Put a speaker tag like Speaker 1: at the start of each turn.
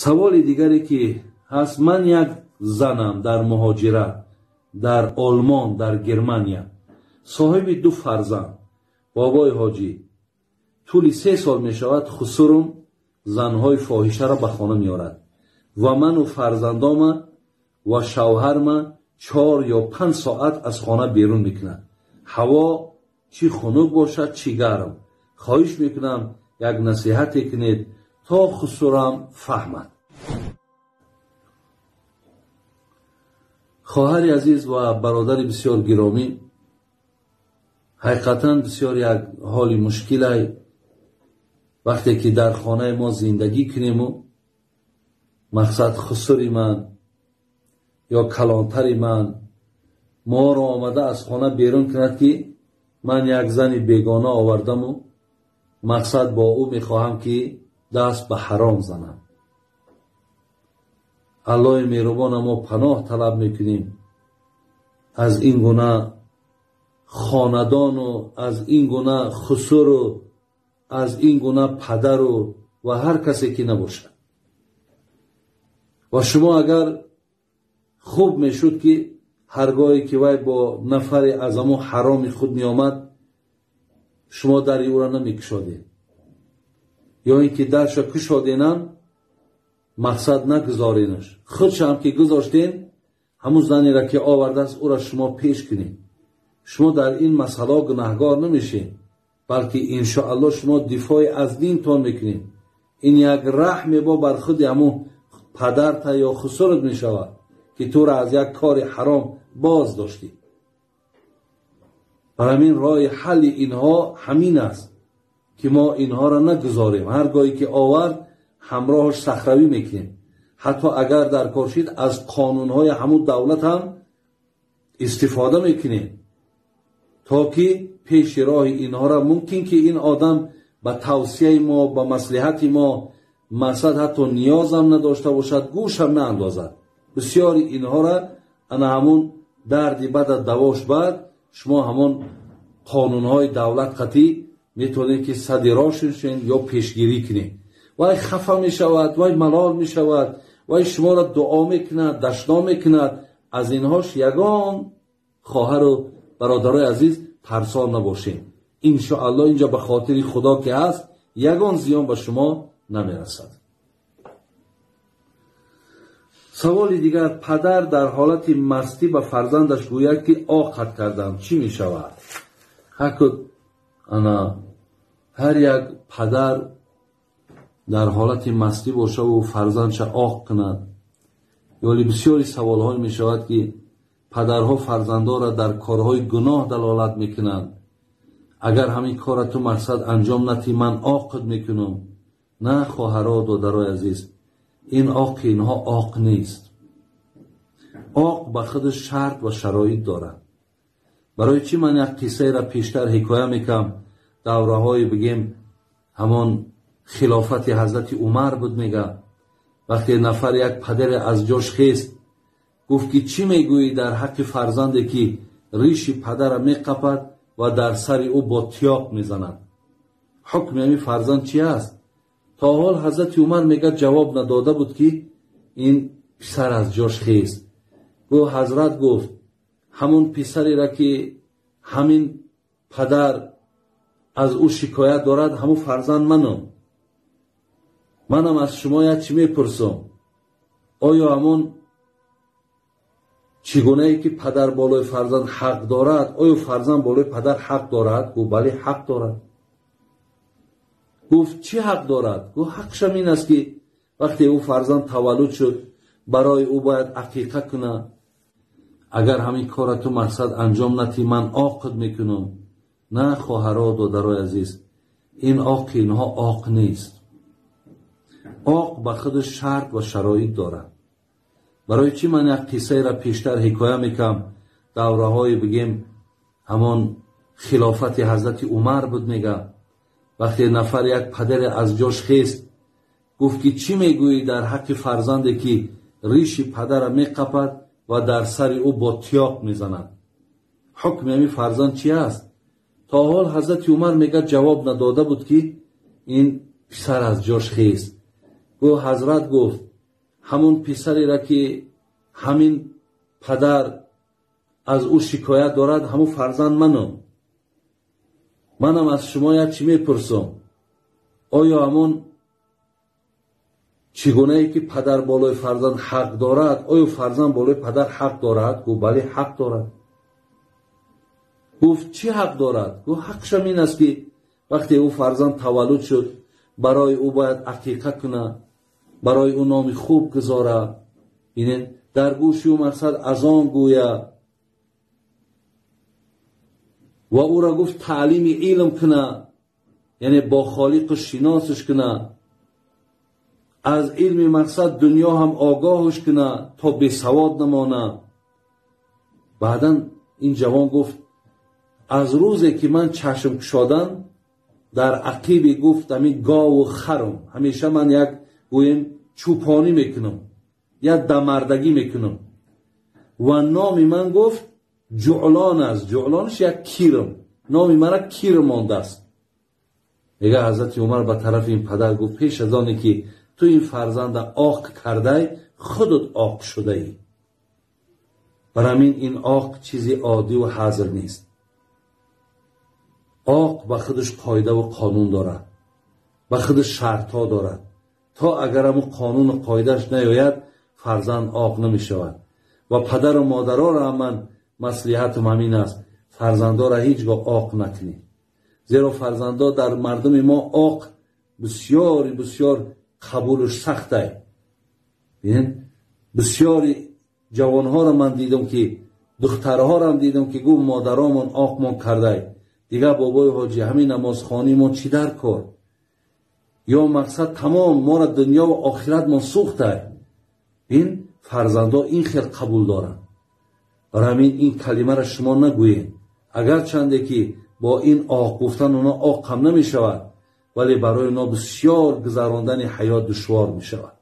Speaker 1: Саволи дигаре ки ҳаст: ман як занам дар муҳоҷират, дар Олмон, дар Германия, соҳиби 2 фарзанд. Бобои ҳоҷӣ, тӯли 3 сол мешавад хусурум занҳои фоҳишаро ба хона меорад ва ману фарзандома ва шавҳарма 4 ё 5 соат аз хона берун мекунад. Ҳаво чӣ хунук бошад, чӣ гарм. Хоҳиш мекунам як насиҳате кунед то хусурам фаҳмад. Хоҳари азиз ва бародари бисёр гиромӣ, ҳақиқатан бисёр як ҳоли мушкилай вақте ки дар хонаи мо зиндагӣ кунему мақсад хусури ман ё калонтари ман моро омада аз хона берун кунад ки ман як зани бегона овардаму мақсад бо ӯ мехоҳам ки даст ба ҳаром занам. Аллоҳи меҳрубона мо паноҳ талаб мекунем аз ин гуна хонадону аз ин гуна хусуру аз ин гуна падару ва ҳар касе ки набошад. Ва шумо агар хуб мешуд ки ҳаргоҳе ки вай бо нафаре аз ҳамон ҳароми худ меомад, шумо дари ӯро намекушодед, ё ин ки дарша кушоденам мақсад нагузоренаш, худшам ки гузоштен, ҳамун занеро ки овардааст ӯро шумо пеш кунед. Шумо дар ин масъала гунаҳгор намешед, балки иншоаллоҳ шумо дифои аз динтон мекунед. Ин як раҳме бо бар худи ҳамун падарта ё хусурат мешавад ки туро аз як кори ҳаром боз доштӣ. Бар ҳамин роҳи ҳалли инҳо ҳамин аст ки мо инҳоро нагузорем. Ҳар гоҳе ки овард ҳамроҳаш сахравӣ мекунем. Ҳатто агар дар кор шид аз қонунҳои ҳамун давлат ҳам истифода мекунем то ки пеши роҳи инҳоро мумкин ки ин одам ба тавсияи мо, ба маслиҳати мо мақсад ҳатто ниёзам надошта бошад, гӯшам наандозад. Бисёри инҳоро ана ҳамун дарди бада давош бад шумо ҳамон қонунҳои давлат қатъӣ метавонед ки сади роҳ шен ё пешгирӣ кунед. Вай хафа мешавад, вай малол мешавад, вай шуморо дуо мекунад, дашном мекунад. Аз инҳош ягон хоҳару бародарои азиз тарсон набошед. Иншоаллоҳ инҷа ба хотири Худо ки ҳаст, ягон зиён ба шумо намерасад. Саволи дигар: падар дар ҳолати мастӣ ба фарзандаш гӯяд ки оқат кардам, чӣ мешавад? Ана ҳар як падар дар ҳолати мастӣ бошаву фарзандша оқ кунад. Ёли бисёри саволҳое мешавад ки падарҳо фарзандонро дар корҳои гуноҳ далолат мекунанд. Агар ҳамин корро ту мақсад анҷом натӣ, ман оқид мекунам. На, хоҳаро, додарои азиз, ин оқи инҳо оқ нест. Оқ ба худаш шарт ва шароит дорад. Барои чӣ ман як қиссаеро пештар ҳикоя мекунам? Давраҳое бигем ҳамон хилофати ҳазрати Умар буд, мега вақте нафар як падаре аз ҷош хест, гуфт ки чӣ мегӯӣ дар ҳаққи фарзанде ки риши падара меқапад ва дар сари ӯ бо тиёқ мезанад? Ҳукми ҳамин фарзанд чи аст? То ҳол ҳазрати Умар мега ҷавоб надода буд ки ин писар аз ҷош хест. Гуфт ҳазрат, гуфт ҳамон писареро ки ҳамин падар аз ӯ шикоят дорад, ҳамон фарзанд манам. Манам аз шумо як чӣ мепурсам: оё ҳамон чӣ гунае ки падар болои фарзанд ҳақ дорад, оё фарзанд болои падар ҳақ дорад? Гуфт бале, ҳақ дорад. Гуфт чӣ ҳақ дорад? Гуфт ҳақшам ин аст ки вақте ӯ фарзанд таваллуд шуд, барои ӯ бояд ақиқа кунад. Агар ҳамин корро ту мақсад анҷом натӣ, ман оқид мекунам. На, хоҳаро, додарои азиз, ин оқи инҳо оқ нест. Оқ ба худаш шарт ва шароит дорад. Барои чӣ ман як қиссаеро пештар ҳикоя мекунам? Давраҳое бигем ҳамон хилофати ҳазрати Умар буд, мега вақте нафар як падаре аз ҷош хест, гуфт ки чӣ мегӯӣ дар ҳаққи фарзанде ки риши падара меқапад ва дар сари ӯ бо тиёқ мезанад? Ҳукми ҳамин фарзанд чи аст? То ҳол ҳазрати Умар мега ҷавоб надода буд ки ин писар аз ҷош хест. Гуфт ҳазрат, гуфт ҳамон писареро ки ҳамин падар аз ӯ шикоят дорад, ҳамон фарзанд манам. Манам аз шумо як чӣ мепурсам: оё ҳамон чӣ гунае ки падар болои фарзанд ҳақ дорад, оё фарзанд болои падар ҳақ дорад? Гуфт бале, ҳақ дорад. Гуфт чӣ ҳақ дорад? Гуфт ҳақшам ин аст ки вақте ӯ фарзанд таваллуд шуд, барои ӯ бояд ақиқа кунад, барои ӯ номи хуб гузорад, бинед, дар гӯши ӯ мақсад азон гӯяд ва ӯро гуфт таълими илм кунад, яъне бо холиқу шиносаш кунад, аз илми мақсад дунё ҳам огоҳаш кунад то бесавод намонад. Баъдан ин ҷавон гуфт аз рӯзе ки ман чашм кушодам, дар ақиби гуфт ҳамин гову харам ҳамеша ман як гӯем чӯпонӣ мекунам, як дамардагӣ мекунам ва номи ман гуфт ҷуълон аст. Ҷуълонаш як кирм, номи мана кирм мондааст. Мега ҳазрати Умар ба тарафи ин падар гуфт пеш аз оне ки ту ин фарзанда оқ кардай, худат оқ шудаӣ. Бар ҳамин ин оқ чизи оддиву ҳазр нест. Оқ ба худаш қоидаву қонун дорад, ба худаш шартҳо дорад. То агар ҳамун қонуну қоидааш наёяд, фарзанд оқ намешавад. Ва падару модароро ҳам ман маслиҳатам ҳамин аст: фарзандоро ҳеҷ гоҳ оқ накунед, зеро фарзандо дар мардуми мо оқ бисёри бисёр қабулш сахтай. Бинед, бисёри ҷавонҳоро ман дидам ки духтарҳоро дидам ки гуфт модаромон оқмон кардай, дигар бобои ҳоҷӣ ҳамин намозхонии мо чӣ дар кор? Ё мақсад тамом моро дунёву охиратмон сӯхтай. Ин фарзандо ин хел қабул доранд. Барои ҳамин ин калимаро шумо нагӯед. Агарчанде ки бо ин оқ гуфтан оно оқ ҳам намешавад, вале барои оно бисёр гузарондани ҳаёт душвор мешавад.